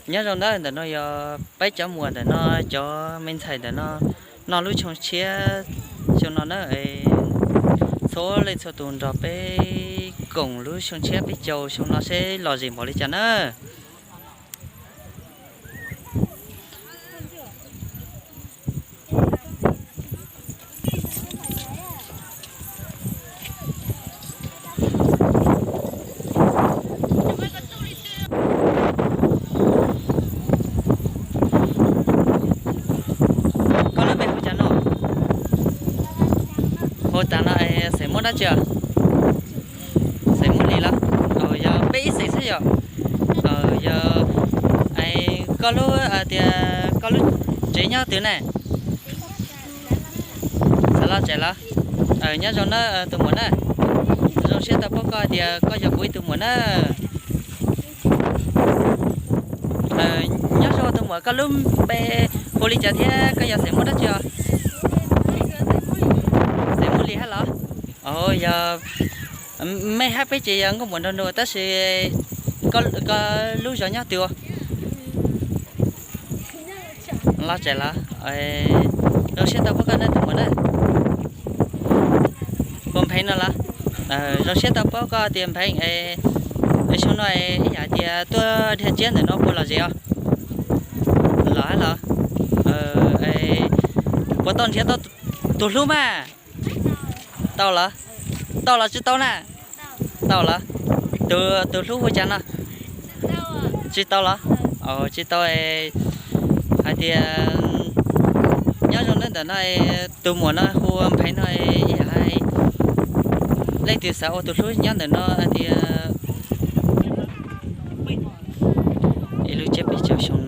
Nyob zoo na, ntawm no yog peb cov muam ntawm no, cov me ntxhais ntawm no noj lub xyoo tshiab xyoo no na. Txhua leej txhua tus nrog peb koom lub xyoo tshiab peb caug xyoo no seb lom zem npaum li cas na. Koj lub npe hu cas no? Hu tas no es xeem muab dab tsi os? Xeem muab li los? Yog peb ib xeem xwb yom. Yog, koj lub, tias koj lub tsev nyob twg ne? Xav los tsev los? Nyob zoo na tus muam na. Zoo siab tau paub koj tias koj yog kuv ib tug muam na. Nyob zoo tus muam, koj lub npe hu li cas thiab koj yog xeem muab dab tsi os? Xeem muab li hab los? Yog mej hab peb ces yog nkauj muam nrog nug tab sis koj lub zos nyob twg? Los tsev los? Zoo siab tau paub koj na tus muam na. Puas npheev no los? Zoo siab tau paub koj tias npheev. Xyoo no ib yam tias tuaj dhia tsiab ntawm no puas lom zem os? Los hab los? Puas tau nrhiav tau tus hlub mas? Tau los? Tau los tsis tau na? Tau los? Tus hlub hu cas no? Tsis tau los? Tsis tau. Hais tias nyob zoo na, ntawm no tus muam no hu npheev no, yog hais leej twg xav ua tus hlub nyob ntawm no hais tias ib lub tsiab peb caug xyoo